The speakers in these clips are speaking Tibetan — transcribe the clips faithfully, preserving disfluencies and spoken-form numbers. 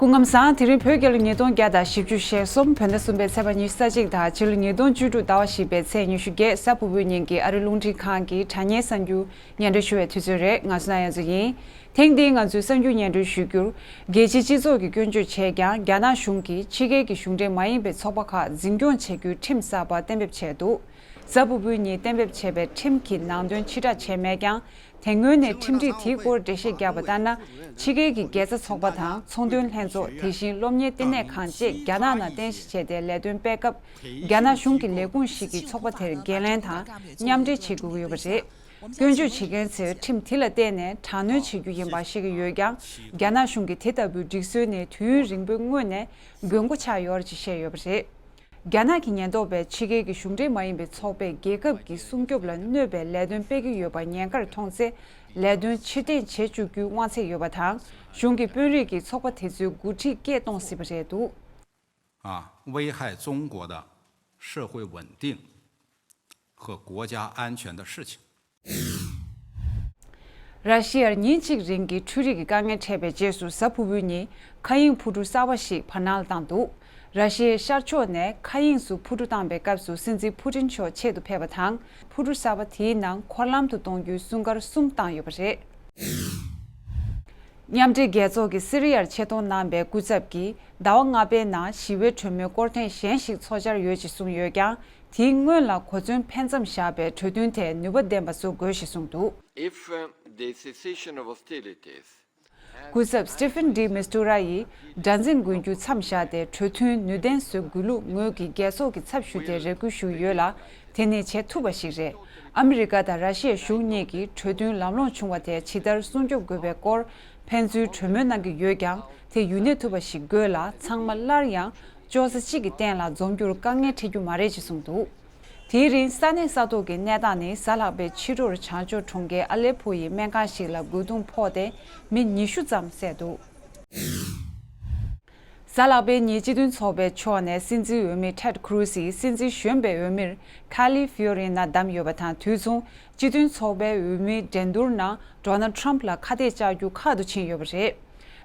སྐུ་ཁམས་བཟང་། དེ་རིང་བོད་རྒྱལ་ལོ་ཉིས་སྟོང་བརྒྱ་དང་བཞི་བཅུ་ཞེ་གསུམ་བོད་ཟླ་གསུམ་པའི་ཚེས་པ་ཉི་ཤུ་རྩ་གཅིག་དང་ཕྱི་ལོ་ཉིས་སྟོང་བཅུ་དྲུག་ཟླ་བ་བཞི་པའི་ཚེས་ཉི་ཤུ་བརྒྱད་གཟའ་ཕུར་བུའི་ཉིན་གྱི་ཨ་རི་རླུང་འཕྲིན་ཁང་གི་དྲ་བརྙན་གསར་འགྱུར་སྙན་སྒྲོན་ཞུ་བའི་དུས་ཚོད་རེད། ང་བསོད་ནམས་དབྱངས་མཚོ་ཡིན། ཐེངས་འདིའི་ང་ཚོའི་གསར་འགྱུར་སྙན་སྒྲོན་ཞུ་རྒྱུར། རྒྱལ་སྤྱིའི་སྤྱི་ཚོགས་ཀྱིས་སྐྱོན་བརྗོད་བྱས་ཀྱང་རྒྱ་ནག་གཞུང་གིས་ཕྱི་རྒྱལ་གྱི་གཞུང་འབྲེལ་མ་ཡིན་པའི་ཚོགས་པ་ཁག་འཛིན་སྐྱོང་བྱེད་རྒྱུའི་ཁྲིམས་གསར་པ་གཏན་འབེབས་བྱས་འདུག་གཟའ་ཕུར་བུའི་ཉིན་གཏན་འབེབས་བྱས་པའི་ཁྲིམས་ཀྱི་ནང་དོན་ཕྱིར་བསྒྲགས་བྱས་མེད་ཀྱང་། དེ་སྔོན་ནས་ཁྲིམས་སྒྲིག་དེའི་སྐོར་འགྲེལ་བཤད་བརྒྱབ་པ་ལྟར་ན། ཕྱི་རྒྱལ་གྱི་དགེ་རྩ་ཚོགས་པ་དང་ཚོང་དོན་ལྷན་ཚོགས། དེ་བཞིན་སློབ་གཉེར་ལྟེ་གནས་ཁང་བཅས་རྒྱ་ནག་ནང་རྟེན་གཞི་བྱས་ཏེ་ལས་དོན་སྤེལ་སྐབས། རྒྱ་ནག་གཞུང་གི་ལས་ཁུངས་ཤིག་གིས་ཚོགས་པ་དེར་འགན་ལེན་དང་མཉམ་འབྲེལ་བྱེད་དགོས་ཀྱི་ཡོད་པ་རེད། སྐྱོན་བརྗོད་བྱེད་མཁན་ཚོས་ཁྲིམས་དེ་ལ་བརྟེན་ནས་དྲག་གནོན་བྱེད་རྒྱུ་ཡིན་པ་ཤེས་ཀྱི་ཡོད་ཀྱང་། རྒྱ་ནག་གཞུང་གིས་དེ་ལྟ་བུའི་སྒྲིག་སྲོལ་ནི་དུས་ཡུན་རིང་པོའི་སྔོན་ནས་དགོས་མཁོ་ཆགས་ཡོད་རེད་ཅེས་བཤད་ཡོད་པ་རེད། རྒྱ་ནག་གི་ཉེན་རྟོག་པས་ཕྱི་རྒྱལ་གྱི་གཞུང་འབྲེལ་མ་ཡིན་པའི་ཚོགས་པས་རྒྱལ་ཁབ་ཀྱི་སྲུང་སྐྱོབ་ལ་གནོད་པའི་ལས་དོན་སྤེལ་གྱི་ཡོད་པ་ཉེན་ཁར་མཐོང་ཚེ། ལས་དོན་ཕྱིར་འཐེན་བྱེད་བཅུག་རྒྱུའི་དབང་ཚད་ཡོད་པ་དང་། གཞུང་གི་དཔོན་རིགས་ཀྱིས་ཚོགས་པ་དེ་ཚོའི་འགོ་ཁྲིད་སྐད་གཏོང་སྲིད་པ་རེད་འདུག 啊，危害中国的社会稳定和国家安全的事情。 ར་ཤི་ཡར་ཉིན་གཅིག་རིང་གི་འཕྲུལ་རིག་གི་དཀའ་ངལ་འཕྲད་པའི་རྗེས་སུ་གཟའ་ཕུར་བུའི་ཉིན་མཁའ་དབྱིངས་འཕུར་གྲུ་གསར་པ་ཞིག་བར་སྣང་ལ་བཏང་འདུག་ར་ཤི་ཡའི་ཤར་ཕྱོགས་ནས་མཁའ་དབྱིངས་སུ་འཕུར་གྲུ་བཏང་པའི་སྐབས་སུ་སྲིད་འཛིན་ཕུ་ཏིན་མཆོག་ཆེད་དུ་ཕེབས་པ་དང་། འཕུར་གྲུ་གསར་པ་དེའི་ནང་འཁོར་ལམ་དུ་གཏོང་རྒྱུའི་སྲུང་སྐར་གསུམ་བཏང་ཡོད་པ་རེད། མཉམ་འབྲེལ་རྒྱལ་ཚོགས་ཀྱིས་སི་རི་ཡར་ཆེད་གཏོང་གནང་པའི་སྐུ་ཚབ་ཀྱིས་ཟླ་བ་ལྔ་པའི་ནང་ཞི་བའི་གྲོས་མོལ་སྐོར་ཐེངས་གཞན་ཞིག་འཚོགས་འཆར་ཡོད་ཅེས་གསུངས་ཡོད་ཀྱང་། དེའི་སྔོན་ལ་གོ་མཚོན་ཕན་ཙམ་བཞག་པའི་གྲོས་མཐུན་དེ་ནུས་པ་ལྡན་པ་བཟོ་དགོས་ཞེས་གསུངས་འདུག If uh, the cessation of hostilities སྐུ་ཚབ་Staffan de Mistura ཡིས་དགྲར་འཛིང་དགོས་རྒྱུ་མཚམས་བཞག་སྟེ་གྲོས་མཐུན་ནུས་ལྡན་བཟོ་དགོས་ལུགས་ངོས་ཀྱིས་རྒྱལ་ཚོགས་ཀྱི་ཚབ་ཞུས་ཏེ་རེ་སྐུལ་ཞུས་ཡོད་ལ། དེ་ནི་བྱེད་ཐུབ་པ་ཞིག་རེད། ཨ་མི་རི་ཀ་དང་ར་ཤི་ཡ་གཞུང་གཉིས་ཀྱིས་གྲོས་མཐུན་ལམ་ལྷོང་བྱུང་བ་དེ་ཇི་ལྟར་སྲུང་སྐྱོབ་དགོས་པའི་སྐོར་ཕན་ཚུན་གྲོས་མོལ་གནང་གི་ཡོད་ཀྱང་། དེ་ཡུན་གནས་ཐུབ་པ་ཞིག་དགོས་ལ། ཚང་མ་སླར་ཡང་ཅོག་ཙེ་གཅིག་གི་སྟེང་ལ་འཛོམས་རྒྱུར་དཀའ་ངལ་འཕྲད་རྒྱུ་མ་རེད་ཅེས་གསུངས་འདུག་དེའི་རིང་ས་གནས་ས་ཐོག་གི་གནས་སྟངས་ནི། གཟའ་ལྷག་པའི་ཕྱི་དྲོར་བྱང་ཕྱོགས་གྲོང་ཁྱེར་ཨ་ལེ་ཕོ་ཡི་སྨན་ཁང་ཞིག་ལ་རྒོལ་རྡུང་ཕོག་སྟེ་མི་ཉི་ཤུ་ཙམ་བསད་འདུག་གཟའ་ལྷག་པའི་ཉིན་སྤྱི་མཐུན་ཚོགས་པའི་ཕྱོགས་ནས་སྲིད་འཛིན་འོས་མི་Ted Cruz ཡིས་སྲིད་འཛིན་གཞོན་པའི་འོས་མིར་Carly Fiorina བདམས་ཡོད་པ་དང་། དུས་མཚུངས་སྤྱི་མཐུན་ཚོགས་པའི་འོས་མིའི་འགྲན་བསྡུར་ནང་Donald Trump ལ་ཁ་གཏད་བཅག་རྒྱུ་ཁག་ཏུ་ཕྱིན་ཡོད་པ་རེད།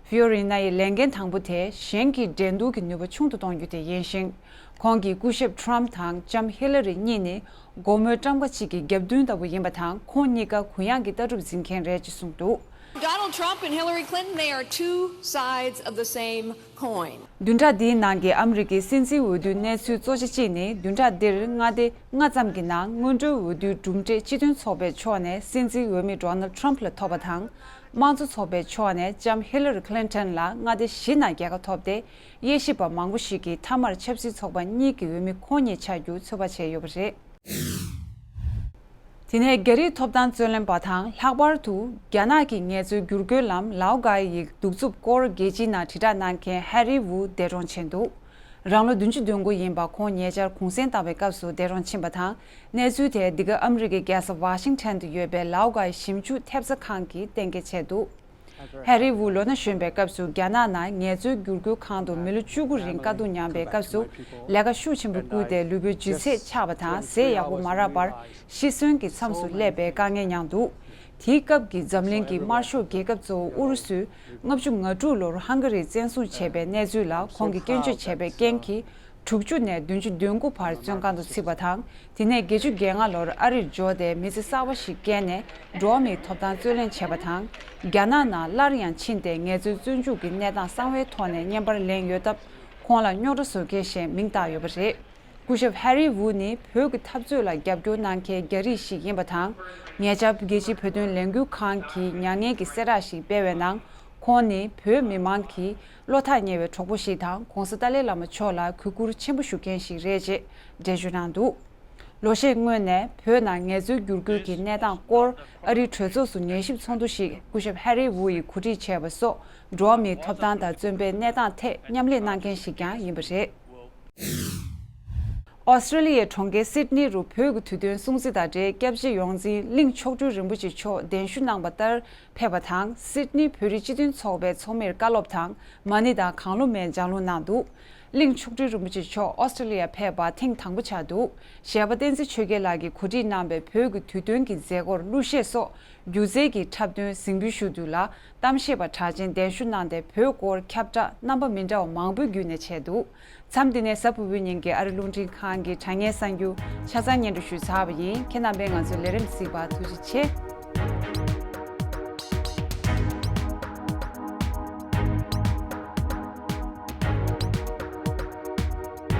Fiorina ཡི་ལས་འགན་དང་པོ་དེ་གཞན་གྱི་འགྲན་བསྡུར་གྱི་ནུས་པ་ཆུང་དུ་གཏོང་རྒྱུ་དེ་ཡིན་ཞིང་། ཁོང་གིས་སྐུ་ཞབས་Trump དང་ལྕམ་Hillary གཉིས་ནི་སྒོར་མོའི་ཊམ་ཀ་གཅིག་གི་རྒྱབ་མདུན་ལྟ་བུ་ཡིན་པ་དང་། ཁོང་གཉིས་ཀ་གུ་ཡངས་ཀྱི་ལྟ་གྲུབ་འཛིན་མཁན་རེད་ཅེས་གསུངས་འདུག Donald Trump and Hillary Clinton, they are two sides of the same coin. བདུན་ཕྲག་འདིའི་ནང་གི་ཨ་མི་རི་ཀའི་སྲིད་འཛིན་འོས་བསྡུའི་གནས་ཚུལ་གཙོ་ཆེ་གཅིག་ནི། བདུན་ཕྲག་འདིར་མངའ་སྡེ་ལྔ་ཙམ་གྱི་ནང་སྔོན་འགྲོའི་འོས་བསྡུའི་གྲུབ་འབྲས་སྤྱི་མཐུན་ཚོགས་པའི་ཕྱོགས་ནས་སྲིད་འཛིན་འོས་མི་Donald Trump ལ་ཐོབ་པ་དང་། དམངས་གཙོ་ཚོགས་པའི་ཕྱོགས་ནས་ལྕམ་Hillary Clinton ལ་མངའ་སྡེ་བཞི་ནང་རྒྱལ་ཁ་ཐོབ་སྟེ། དབྱེ་ཞིབ་པ་མང་པོ་ཞིག་གིས་མཐའ་མར་ཆབ་སྲིད་ཚོགས་པ་གཉིས་ཀྱི་འོས་མི་ཁོང་ཉིད་ཆགས་རྒྱུ་ཚོད་དཔག་བྱས་ཡོད་པ་རེད། དེ་ནས་རྒྱ་རིགས་ཐོབ་ཐང་རྩོད་ལེན་པ་དང་། ལྷག་པར་དུ་རྒྱ་ནག་གི་ངལ་རྩོལ་བསྒྱུར་བཀོད་ལམ་ལའོ་གའི་ཡི་གདུག་རྩུབ་སྐོར་རྒྱལ་སྤྱིའི་ནང་དྲིལ་བསྒྲགས་གནང་མཁན་ཧེ་རི་ཝུ་འདས་གྲོངས་ཕྱིན་འདུག་རང་ལོ་བདུན་ཅུ་དོན་དགུ་ཡིན་པ་ཁོང་ཉེ་ཆར་གུང་སེང་བཏང་བའི་སྐབས་སུ་འདས་གྲོངས་ཕྱིན་པ་དང་། གནས་ཚུལ་དེ་འདི་ག་ཨ་མི་རི་ཀའི་རྒྱལ་ས་ཝ་ཤིང་ཊོན་དུ་ཡོད་པའི་ལའོ་གའི་ཞིབ་འཇུག་ཐེབས་རྩ་ཁང་གིས་གཏན་འཁེལ་བྱས་འདུག་ཧེ་རི་ཝུ་ལོ་ན་གཞོན་པའི་སྐབས་སུ་རྒྱ་ནག་ནང་ངལ་རྩོལ་བསྒྱུར་བཀོད་ཁང་དུ་མི་ལོ་བཅུ་དགུ་རིང་དཀའ་སྡུག་མྱངས་པའི་སྐབས་སུ། ལས་ཀ་ཤུགས་ཆེན་པོ་བསྐུལ་ཏེ་ལུས་པོའི་ལྗིད་ཚད་ཆག་པ་དང་ཟས་ཡག་པོ་མ་རག་པར་ཤི་གསོན་གྱི་མཚམས་སུ་སླེབས་པའི་དཀའ་ངལ་མྱངས་འདུག་དེའི་སྐབས་ཀྱི་འཛམ་གླིང་གི་དམར་ཤོག་རྒྱལ་ཁབ་གཙོ་བོ་ཨུ་རུ་སུས་ལྔ་བཅུ་ང་དྲུག་ལོར་ཧང་ག་རི་བཙན་བཟུང་བྱས་པའི་གནས་ཚུལ་ལ། ཁོང་གིས་སྐྱོན་བརྗོད་བྱས་པའི་རྐྱེན་གྱིས། དྲུག་ཅུ་ནས་བདུན་ཅུ་དོན་དགུ་བར་བཙོན་ཁང་དུ་ཚུད་པ་དང་། དེ་ནས་བརྒྱད་ཅུ་གྱ་ལྔ་ལོར་ཨ་རིར་འབྱོར་ཏེ་མི་ཚེ་གསར་པ་ཞིག་བསྐྱལ་ནས་འགྲོ་བ་མིའི་ཐོབ་ཐང་རྩོད་ལེན་བྱས་པ་དང་། རྒྱ་ནག་ནང་སླར་ཡང་ཕྱིན་ཏེ་ངལ་རྩོལ་བཙོན་འཇུག་གི་གནས་སྟངས་གསང་བའི་ཐོག་ནས་བརྙན་པར་ལེན་ཡོད་སྟབས། ཁོང་ལ་རྙོག་དྲ་བཟོ་མཁན་ཞེས་མིང་བཏགས་ཡོད་པ་རེད། སྐུ་ཞབས་ཧེ་རི་ཝུ་ནི་བོད་ཀྱི་འཐབ་རྩོད་ལ་རྒྱབ་སྐྱོར་གནང་མཁན་རྒྱ་རིགས་ཤིག་ཡིན་པ་དང་། ཉེ་ཆར་རྒྱལ་སྤྱིའི་བོད་དོན་ལས་འགུལ་ཁང་གིས་མྱ་ངན་གྱི་གསལ་བསྒྲགས་ཤིག་སྤེལ་བའི་ནང་། ཁོང་ནི་བོད་མི་མང་གི་བློ་ཐག་ཉེ་བའི་གྲོགས་པོ་ཞིག་དང་། ྋགོང་ས་ཏཱ་ལའི་བླ་མ་མཆོག་ལ་གུས་བཀུར་ཆེན་པོ་ཞུ་མཁན་ཞིག་རེད་ཅེས་འགྲེལ་བརྗོད་གནང་འདུག་ལོ་ཤས་སྔོན་ནས་བོད་ནང་ངལ་རྩོལ་བསྒྱུར་བཀོད་ཀྱི་གནས་སྟངས་སྐོར་ཨ་རིའི་གྲོས་ཚོགས་སུ་ཉན་ཞིབ་ཚོགས་འདུ་ཞིག་སྐུ་ཞབས་ཧེ་རི་ཝུ་ཡིས་གོ་སྒྲིག་བྱས་པ་སོགས། འགྲོ་བ་མིའི་ཐོབ་ཐང་དང་བཙོན་པའི་གནས་སྟངས་ཐད་མཉམ་ལས་གནང་མཁན་ཞིག་ཀྱང་ཡིན་པ་རེད། ཨོ་སི་ཀྲི་ལི་ཡའི་གྲོང་ཁྱེར་སིད་ནི་རུ་བོད་ཀྱི་དུས་སྟོན་སྲུང་བརྩི་དང་འབྲེལ། སྐྱབས་རྗེ་ཡོངས་འཛིན་གླིང་མཆོག་སྤྲུལ་རིན་པོ་ཆེ་མཆོག་གདན་ཞུ་གནང་བ་ལྟར་ཕེབས་པ་དང་། སིད་ནི་བོད་རིགས་སྤྱི་མཐུན་ཚོགས་པའི་ཚོགས་མིར་བཀའ་སློབ་དང་མ་ཎི་དང་གང་བློ་མའི་ལྗགས་ལུང་གནང་འདུག་གླིང་མཆོག་སྤྲུལ་རིན་པོ་ཆེ་མཆོག་ཨོ་སི་ཀྲི་ལི་ཡ་ཕེབས་པ་ཐེངས་དང་པོ་ཆགས་འདུག་གཞས་པ་བསྟན་འཛིན་ཆོས་རྒྱལ་ལགས་ཀྱིས་གོ་སྒྲིག་གནང་བའི་བོད་ཀྱི་དུས་སྟོན་གྱི་མཛད་སྒོར་གླུ་གཞས་སོགས་སྒྱུ་རྩལ་གྱི་འཁྲབ་སྟོན་གཟིགས་འབུལ་ཞུ་རྒྱུ་ལ། གཏམ་བཤད་པ་གྲགས་ཅན་གདན་ཞུ་གནང་སྟེ། བོད་སྐོར་ཁྱབ་བསྒྲགས་རྣམ་པ་མི་འདྲ་བ་མང་པོའི་བརྒྱུད་ནས་བྱས་འདུག་མཚམས་འདི་ནས་གཟའ་ཕུར་བུའི་ཉིན་གྱི་ཨ་རི་རླུང་འཕྲིན་ཁང་གི་དྲ་བརྙན་གསར་འགྱུར་ཆ་ཚང་སྙན་སྒྲོན་ཞུས་ཚར་བ་ཡིན། ཁྱེད་རྣམ་པས་ང་ཚོའི་ལས་རིམ་གཟིགས་པར་ཐུགས་རྗེ་ཆེ།